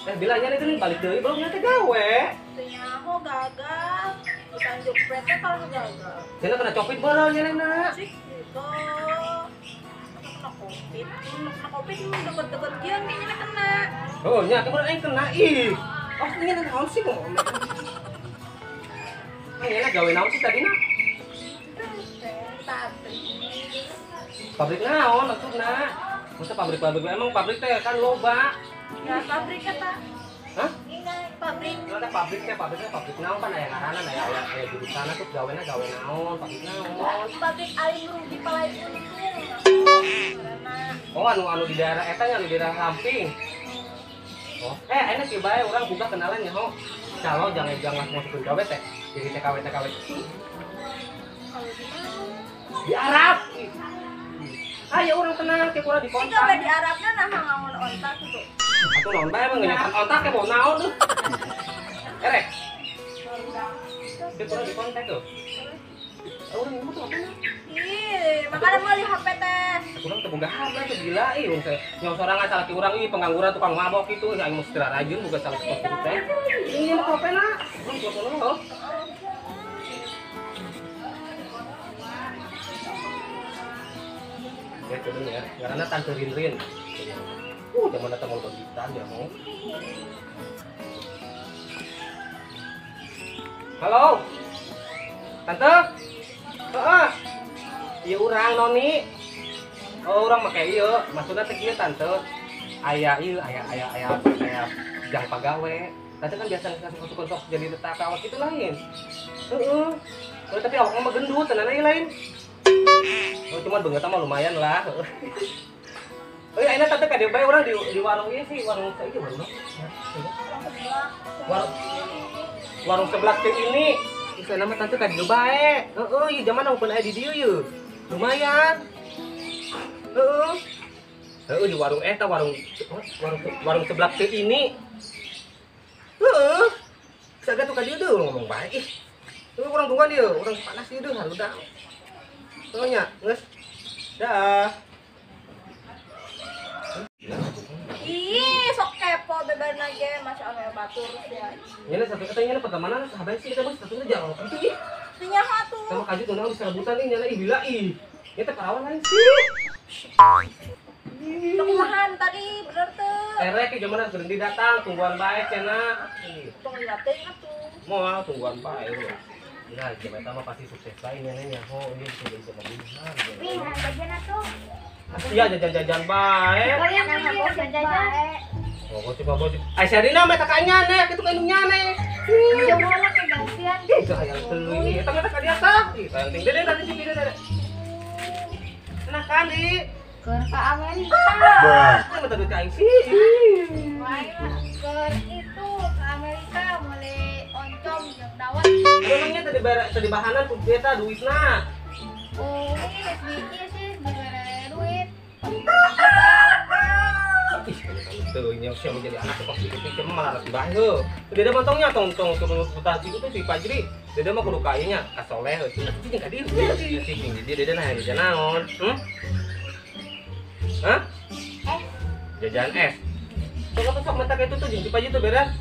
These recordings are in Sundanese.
Bilangnya itu nih balik deui belum nyata gawe. Teu nyaho gagal. Ditanjuk PT kalau gagal. Cenah kena copit barang nya na. Cik gitu. Kena covid. Kena covid deket-deket kieu kayaknya kena. Oh nya kemudian aing kena ih. Oh ini naon sih kok. Aing gawe naon sih tadi na? Pabrik. Pabrik naon maksudna? Masa pabrik-pabrik emang pabrik teh kan loba. Ya pabrik kata. Hah? Pabrik. Nah, pabrik teh pabriknya pabrik naon kan aya ngaranna aya aya jurusanna tuh gawena gawe naon, pabrik naon. Pabrik aing rugi palai untung. Oh anu di daerah eta nya anu di daerah Lamping. Oh, enak sih bae urang buka kenalan nya ho. Calo jangan jangan masukin gawe teh. Jadi TKW TKW. Di Arab. Ayo urang tenang ke kurang di kontak. Gawe di Arabna nah ngangon ontak gitu. Atuh naon bae mah ngenyakan ontak ke bau naon tuh. Erek. Dia kurang di kontak tuh. Urang ngomong tuh apa? Ih, makanya meuli HP teh. Urang teu boga HP tuh gila ih urang teh. Nyawa sorangan salaki urang ih pengangguran tukang mabok gitu, aing mesti rajin boga salaki kos gitu teh. Ini mah HP na. Urang telepon lo. Ya kudu ya, karena tante Rin-Rin. Zaman datang mau bagitan ya mau. Halo. Tante? Heeh. Ieu urang Noni. Oh, urang make ieu. Maksudna teh kieu tante. Aya ieu, aya aya aya aya jang pagawe. Tante kan biasa ngasih sok jadi TKW kitu lain. Heeh. Oh, tapi awak mah gendut tenan ieu lain. Oh, cuman beungeut mah lumayan lah. Oh, iya, enak tante ka dieu bae urang di warung ieu sih, warung ieu warung. Warung warung sebelah teh ini. Bisa nama tante ka dieu bae. Heeh, ieu zaman pun aya di dieu yeuh. Lumayan. Heeh. Heeh di warung eta warung warung warung sebelah teh ini. Heeh. Saga tuh ka dieu deuh ngomong bae ih. Tuh urang tungguan dieu, urang panas dieu deuh haruda. Heeh nya, geus. Dah. Ih, sok kepo bebarna ge, Masya Allah batur sia. Ini satu katanya ini pertemanan sahabat sih kita mah satunya jauh itu ih. Teu nyaho atuh. Sama kaju tuh bisa rebutan nih nyala ih bila ih. Ini teh parawan lain sih. Teu kumahan tadi bener teu. Erek ke zaman berhenti datang tungguan bae cenah. Tong liatin atuh. Moal tungguan bae lu. Nah, zaman eta mah pasti sukses lain nya nyaho ini bisa jadi sama beunghar. Wih, jajan atuh. Iya jajan-jajan bae. Jajan-jajan. Oh, gosip gosip. Ai Sherina mah kakaknya nih, kitu ka indungnya nih. Jauh lah ke gantian. Ih, hayang teuing ieu. Eta mah ka dia tah. Ih, hayang ting dede tadi si dede. Enak kali. Keur ka Amerika. Bah. Mah tadi ka aing sih. Keur itu ke Amerika meuli oncom jeung dawet. Emangnya tadi tadi bahanan ku eta duitna. Oh, geus biji sih dibere duit. Ih, teuing yang siapa jadi anak kok pikir mah malah bae heuh. Dede montongnya tong tong turun mutasi itu si Fajri. Dede mah kudu ka ieu nya, ka soleh heuh. Cicing ka dieu. Cicing di dieu dede nah jajan naon? Hmm? Hah? Jajan es. Sok sok mata itu tuh jeung si Fajri tuh beres.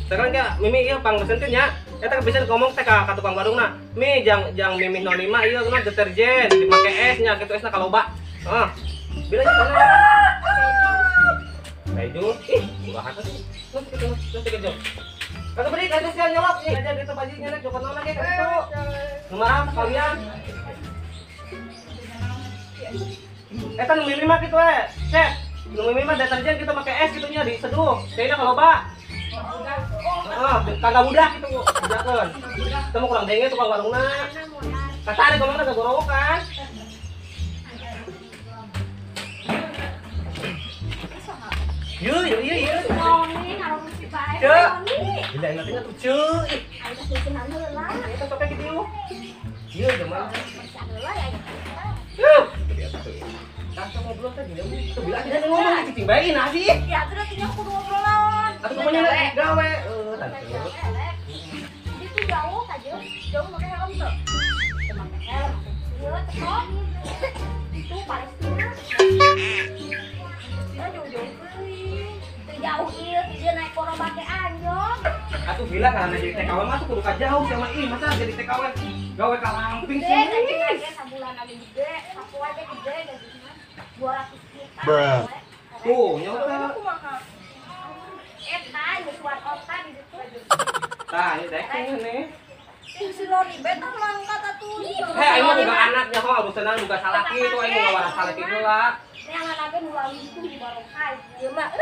Sekarang ya Mimi ieu pangmesenkeun nya. Eta bisa ngomong teh ka tukang warungna. Mi jang jang Mimi noni mah ieu kunaon deterjen dipake es nya kitu esna kaloba. Heeh. Bila nya kana. Keju, ih, murah atuh. Terus kitu, terus kitu. Kagak beri kagak sia nyolok ih, aja gitu bajunya nek jokot naon lagi ka ditu. Nu marah sekalian. Eta nu Mimi mah kitu we. Cek, nu Mimi mah deterjen kitu make es kitu nya diseduh. Kayaknya kaloba. Heeh, kagak mudah kitu budakeun. Teu mah kurang denge tukang warungna. Kasar ngomongna gagorowokan. Yeuh, yeuh, yeuh, yeuh. Noni, harus si bae. Ceu. Gila enak tuh, ceu. Ih. Ayo sisihan heula. Eta sok kitu yeuh. Yeuh, zaman. Bersihan heula ya. Yuh. Tah ngobrol teh gini, teu bila tidak ngomong cicing bae nah sih. Ya atuh da tinggal kudu ngobrol naon. Atuh pokoknya gawe. Heuh, tante. Itu jauh ka jauh. Jauh make helm teu? Teu make helm. Ieu teh. Itu Palestina. Palestina jauh-jauh teuing. Teu jauh ieu, dia naik corona. Gerobak ge anjong. Atuh gila karena jadi TKW mah tuh kudu ka jauh sama ih, masa jadi TKW gawe ka lamping sih. Gede, sabulan age gede, sapoe ge gede gajina. 200 juta. Tuh, nyota. Eta nyusuan otak di situ. Tah, ini daek nih. Ih, si Loni beta mangkat atuh. Hei, aing mah boga anaknya ho, urusan boga salaki itu aing ngawaras salaki heula. Neangan lagi nu itu di barokah. Ieu mah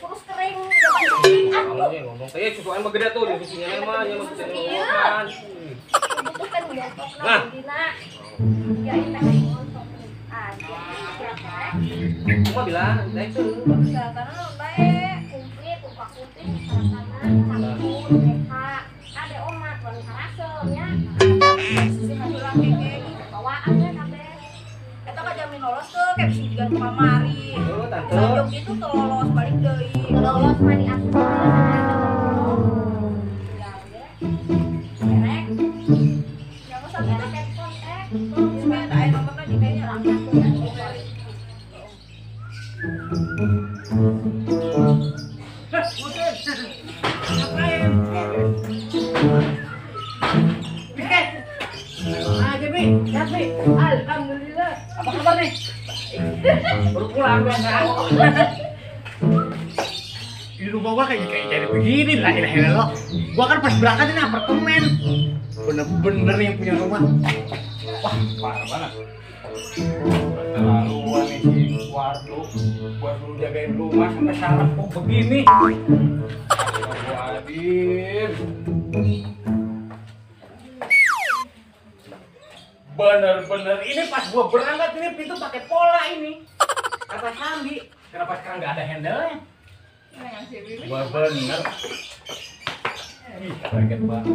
kurus kering. Kalau ngomong teh susu aing mah gede tuh di susunya mah nya mah susunya makan. Butuh kan ngontokna dina. Ya ieu teh ngontok. Ah, cuma bilang daek tuh. Karena bae kumplit, umpak kumplit sarana campur TK. Ade omat wan karasem nya. Sisi heula keke bawaan we kabeh. Eta mah jamin lolos tuh kayak bisa juga kamari. Oh, tante. Sajok itu teu lolos balik deui. Lolos mah diasup Erek. Ya masa kita telepon eh. Sebenarnya aya nomorna di kayaknya. Ngapain? Biket. Aja, Bi. Sehat, Bi. Alhamdulillah. Apa kabar nih? Baru pulang gua kan. Di rumah gua kayak jadi begini lah, ilah. Gua kan pas berangkat ini apartemen. Bener-bener yang punya rumah. Wah, parah banget. Terlaluan nih si Wardo. Gua suruh jagain rumah sampai sarap kok begini. Astagfirullahaladzim. Bener-bener ini pas gua berangkat ini pintu pakai pola ini. Kata Sandi, kenapa sekarang nggak ada handle-nya? Gua bener. Ih, kaget banget.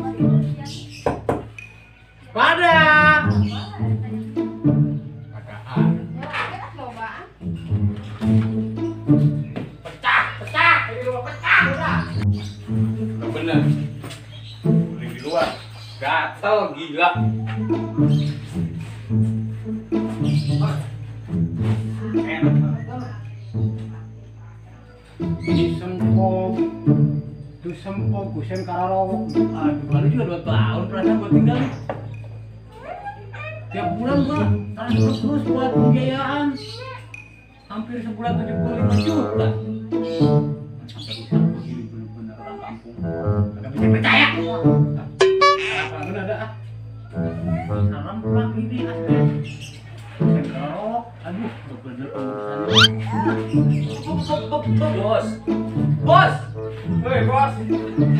Pada. Pecah, pecah, ini rumah pecah udah. Udah bener. Beli di luar. Gatel gila. Enak banget. Ini sempok, itu sempok, gusen kararowok. Aduh, baru juga 2 tahun perasaan gua tinggal nih. Tiap bulan gua transfer terus buat pembiayaan. Hampir sebulan 75 juta. Sampai rusak begini bener-bener orang kampung. Gak bisa percaya. Apa ada ah? Salam pulang ini asli. Sengkerok, aduh, bener-bener pengurusannya. Bos, bos, hei bos,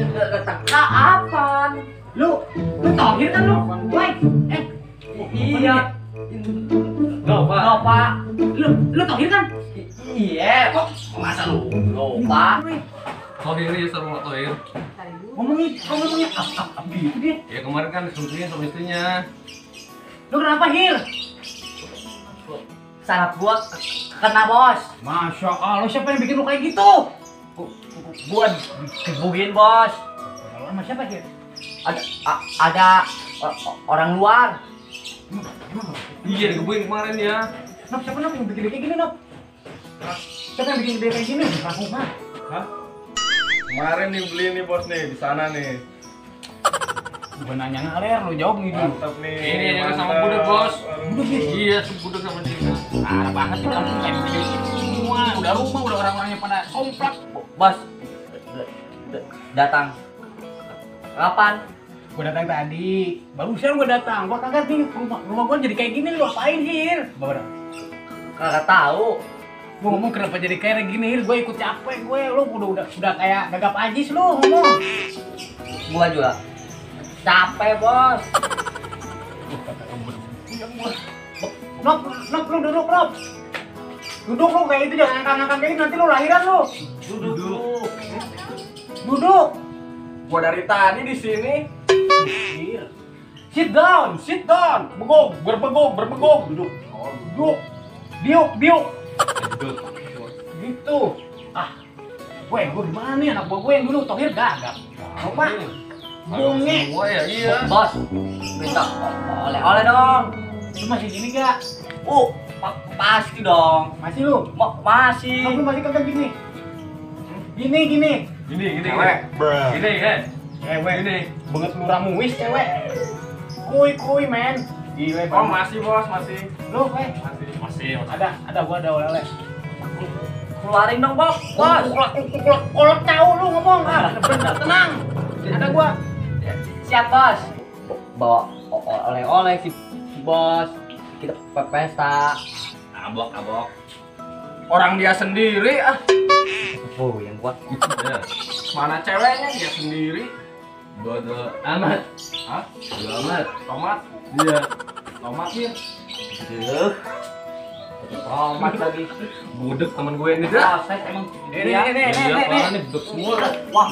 datang kapan? Lu Tohir kan lu? Woi, iya. Lupa. Lupa. Lu Tohir kan? Iya, kok masa lu lupa? Tohir ya seru lah Tohir. Ngomongnya ap gitu dia. Ya kemarin kan disuntukin sama istrinya. Lu kenapa Hir? Saraf gua kena bos. Masya Allah, siapa yang bikin lu kayak gitu? Gua digebukin bos. Sama siapa Hir? Ada orang luar. Emang iya digebukin kemarin ya. Nop, siapa Nop yang bikin dia kayak gini Nop? Siapa yang bikin dia kayak gini? Aku mah. Hah? Kemarin nih beli nih bos nih di sana nih. Gua nanya ngaler, lu jawab nih dulu. Mantap nih. Ini yang sama budek bos. Budek ya? Iya, budek sama dia. Parah banget di kampung kayak begini semua. Udah rumah, udah orang-orangnya pada komplek. Bos, datang. Kapan? Gua datang tadi. Barusan gua datang. Gua kaget nih rumah gua jadi kayak gini, lu apain Hir? Bapak kagak tahu. Gua ngomong kenapa jadi kayak gini, Hir? Gua ikut capek gue. Lu udah kayak gagap ajis lu ngomong. Gua juga capek, bos. Nop, Nop, lu duduk, Nop. Duduk lu kayak itu, jangan ngangkang-ngangkang kayak gitu, nanti lu lahiran lu. Duduk. Duduk. Gua dari tadi di sini. Sit down, sit down. Begok, berbegok, berbegok. Duduk. Oh, duduk. Biuk, biuk. Duduk. Gitu. Ah. Gue gimana nih anak buah gue yang dulu Tohir gagap. Lupa. Bunge. Semua ya, iya. Bos, minta oleh-oleh dong. Lu masih gini gak? Pasti dong. Masih lu? Masih. Lu masih kagak gini? Gini, gini. Gini, gini. Cewek. Gini, kan. Cewek. Gini. Banget lurah muis cewek. Kuy men. Gile. Oh, masih bos, masih. Lu, eh. Masih. Ada gua ada oleh-oleh. Keluarin dong, Bos. Bos. Kolot tahu lu ngomong ah. Bener, tenang. Ada gua. Siap, Bos. Bawa oleh-oleh si Bos. Kita pesta. Abok. Orang dia sendiri ah. Oh, yang gua. Mana ceweknya dia sendiri? Bodoh amat. Hah? Bodoh amat. Tomat. Iya. Tomat ya. Duh. Tomat lagi. Budek teman gue ini. Proses emang. Ini. Ini budek semua. Wah,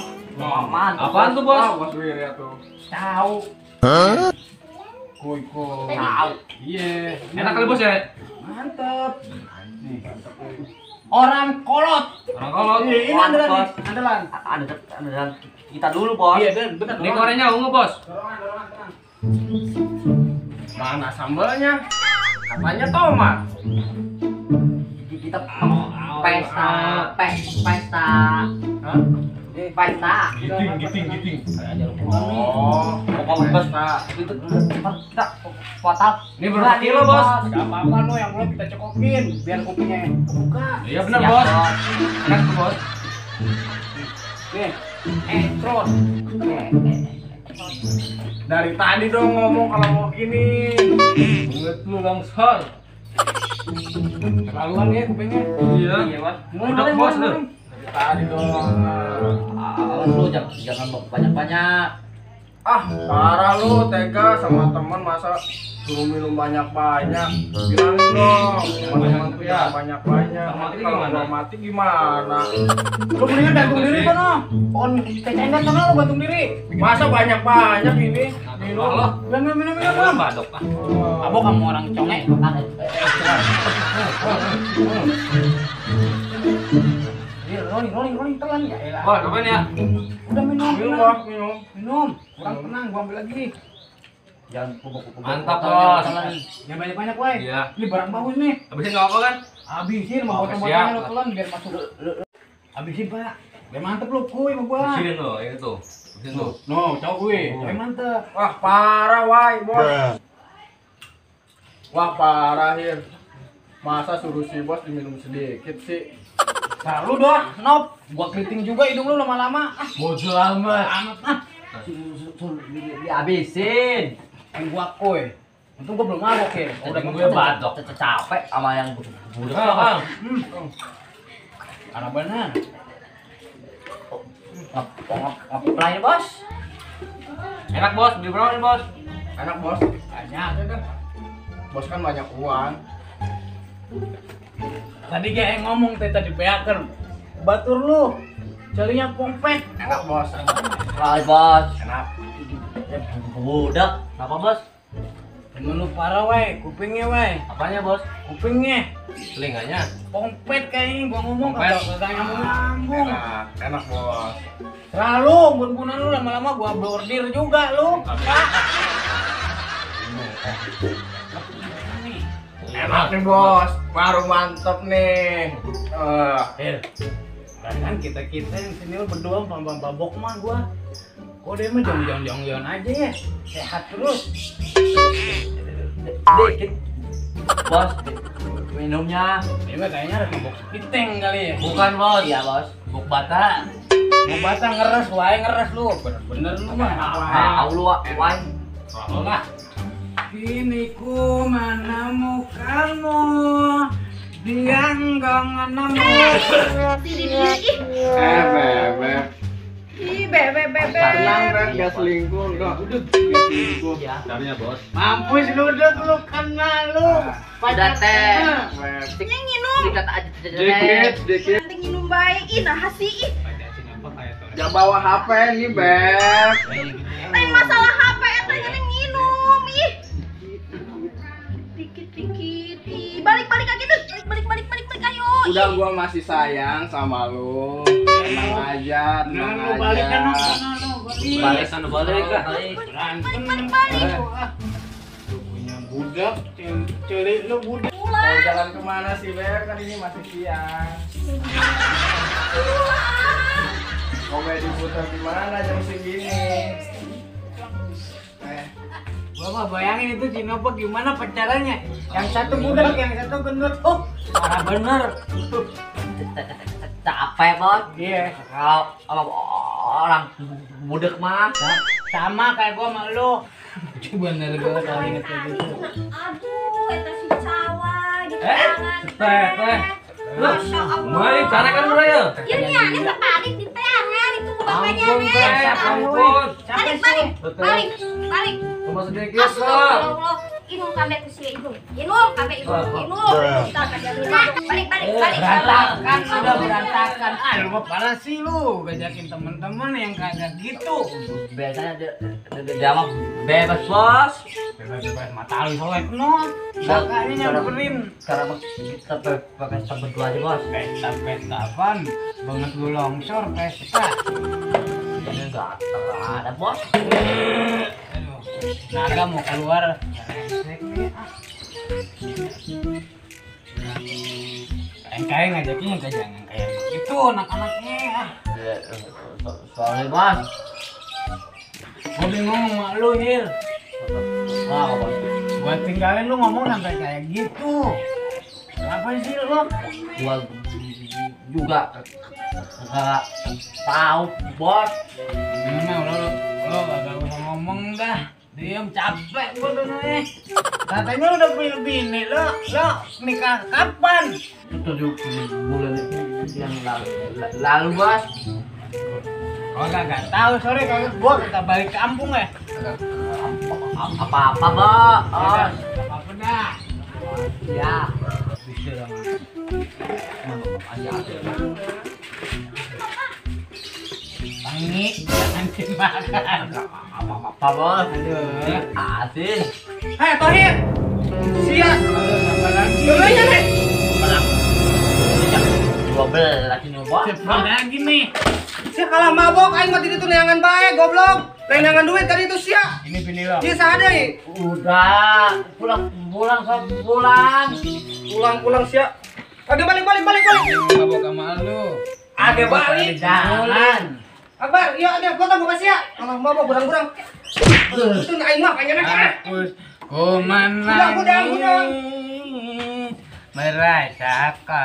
mantap. Apaan tuh, Bos? Bos Wirya tuh. Tahu. Hah? Kuy. Tahu. Iya. Enak kali, Bos ya? Mantep. Orang kolot. Orang kolot. Iya, ini andalan nih, andalan. Andalan kita dulu, Bos. Iya, benar. Ini korenya ungu, Bos. Dorongan, tenang. Mana sambalnya? Katanya tomat. Kita pesta. Hah? Pesta. Giting. Oh, pokoknya pesta. Itu kita total. Ini berapa kilo, Bos? Enggak apa-apa lo, yang belum kita cekokin biar kopinya kebuka. Iya benar, Bos. Enak tuh, Bos. Nih, terus. Dari tadi dong ngomong kalau mau gini. Mulut lu longsor. Terlaluan ya kupingnya. Iya, Mas. Udah, Bos lu. Dari tadi dong. Awas lu jangan banyak-banyak. Ah, parah lu tega sama teman masa suruh minum banyak-banyak. Bilangin dong, teman-teman tuh jangan banyak-banyak. Nanti kalau gua mati gimana? Lu mendingan gantung diri sono. Pohon tecengan sono lu gantung diri. Masa banyak-banyak ini minum. Minum. Badok ah. Abok kamu orang congek. Rolling telan ya elah. Wah, kapan ya? Udah minum. Minum. Kurang tenang, gua ambil lagi. Jangan mantap, Bos. Jangan banyak-banyak, woi. Iya. Ini barang bagus nih. Habisin enggak apa kan? Habisin mau botol-botolnya lu telan biar masuk. Habisin, Pak. Biar mantep lu kuy sama gua. Habisin lo, ini tuh. Habisin tuh. No, cowok gue. Biar mantep. Wah, parah, woi, Bos. Wah, parah, Hir. Masa suruh si Bos diminum sedikit sih? Nah, lu doh, Nop. Gua keriting juga hidung lu lama-lama. Ah, bodoh amat. Ah. Dihabisin. Yang gua koy. Untung gua belum mabok ya. Udah gue badok. Capek sama yang budak. Karena benar. Ngapain, Bos? Enak, Bos. Beli berapa nih, Bos? Enak, Bos. Banyak. Bos kan banyak uang. Tadi kayak ngomong tadi beaker. Batur lu. Jalinya pompet. Enak, Bos. Enak, Bos. Enak. Budak. Apa, Bos? Temen lu parah, weh. Kupingnya, weh. Apanya, Bos? Kupingnya. Telinganya. Pompet kayaknya gua ngomong kagak nyambung. Enak, Bos. Terlalu bun-bunan lu lama-lama gua bordir juga lu. Pak. Enak nih, Bos. Baru mantep nih. Kan kita yang sini berdua babok mah gua. Kok dia mah jong-jong aja ya. Sehat terus. Dikit. Bos, minumnya. Ini mah kayaknya harus mabok sepiteng kali ya. Bukan, Bos. Iya, Bos. Bok bata. Bok bata ngeres, wae ngeres lu. Bener-bener lu mah. Tahu lu, wae. Tahu lah. Kini ku menemukanmu, dia enggak nemu. Eh, bebek. Ih, bebek. Tenang, Beb, enggak selingkuh, enggak. Udah selingkuh. Caranya, Bos. Mampus lu udah lu kena lu. Udah teh. Yang nginum. Sikat aja. Dikit. Nanti nginum baik. Ih, nah sih. Ih. Jangan bawa HP nih, Beb. Lain masalah HP eta jadi nginum. Ih. Dikit-dikit. Ih, balik-balik aja deh. Balik ayo. Udah gua masih sayang sama lu. Tenang aja, tenang aja. Balik kan Balik sana balik lah. Berantem. Balik. Lu punya budak, celik lu budak. Mau jalan kemana sih, Beb? Kan ini masih siang. Pulang. Komedi putar di mana jam segini? Gua mah bayangin itu Cinopo gimana pacarannya. Yang satu budak, yang satu gendut. Oh, parah bener. Capek, Bos. Iya. Kalau sama orang budak mah sama kayak gua sama lu. Bener gua kalau inget kayak gitu. Aduh, eta si cawa di tangan. Teh. Masya Allah. Mai, cara kan mulai ya? Iya nih, aneh tertarik di tangan itu bapaknya nih. Ampun. Balik, balik, balik, balik. Cuma sedikit lah. Inum kabeh ku si Inum. Inum kabeh Inum. Inum. Balik, balik, balik. Berantakan, sudah berantakan. Ah, lu mah parah sih lu, ngajakin teman-teman yang kagak gitu. Biasanya dia mah bebas, Bos. Bebas-bebas mata lu solek no. Makanya nyamperin. Sekarang kita pesta berdua aja, Bos. Pesta-pesta apaan? Banget lu longsor pesta. Ini enggak ada, Bos. Naga mau keluar. Kayak ngajakinnya jangan kayak begitu anak-anaknya. Soalnya, Bos. Gua bingung sama lu, Hil. Kenapa, Bos? Gua tinggalin lu ngomong sampai kayak gitu. Kenapa sih lu? Gua juga nggak tahu, Bos. Gimana lu gak usah ngomong dah. Diam, capek gua dengernya. Katanya lu udah punya bini, lo nikah kapan? 7 bulan yang lalu, Bos. Oh, nggak tahu, sorry kalau gua kita balik kampung ya. Apa-apa, Bos. Apa-apa dah. Ya. Bisa dong. Wangi, jangan dimakan. Apa-apa, Bos. Aduh. Asin. Hei, Tohir. Siap. Apa lagi? Dulunya nih. Jam 12 ini, Bos. Cepat lagi nih. Sia kalah mabok aing mah di ditu neangan bae, goblok. Lain neangan duit tadi itu sia. Ini bini lo. Ieu saha deui? Udah, pulang pulang. Pulang sia. Aduh, balik balik balik balik. Mabok sama lu. Ade balik. Jangan. Akbar, iya ada gua tanggung sia. Kalah mabok burang-burang. Itu aing mah kayaknya ah. Ku menangis Gudang. Merasakan.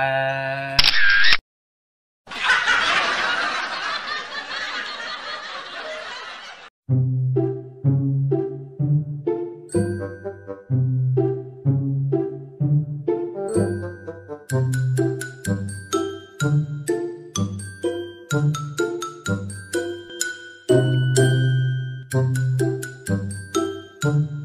Thank